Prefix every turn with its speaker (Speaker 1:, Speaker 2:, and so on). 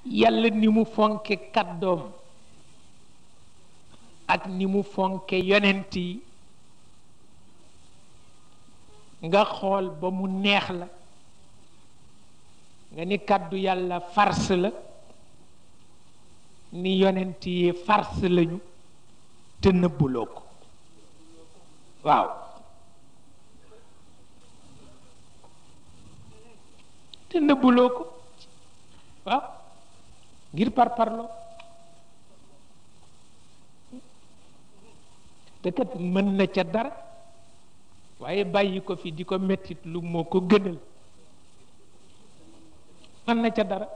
Speaker 1: yàlla ni mu fonke kàddoom ak ni mu fonke yonent yi nga xool ba mu neex la nga ni kàddu yàlla farce la ni yonent yi farce lañu te nëbbuloo ko waaw te nëbbuloo ko waaw ngir parparloo te kat mën na ca dara waaye bàyyi ko fi di ko mettit lu moo ko gënal mën na ca dara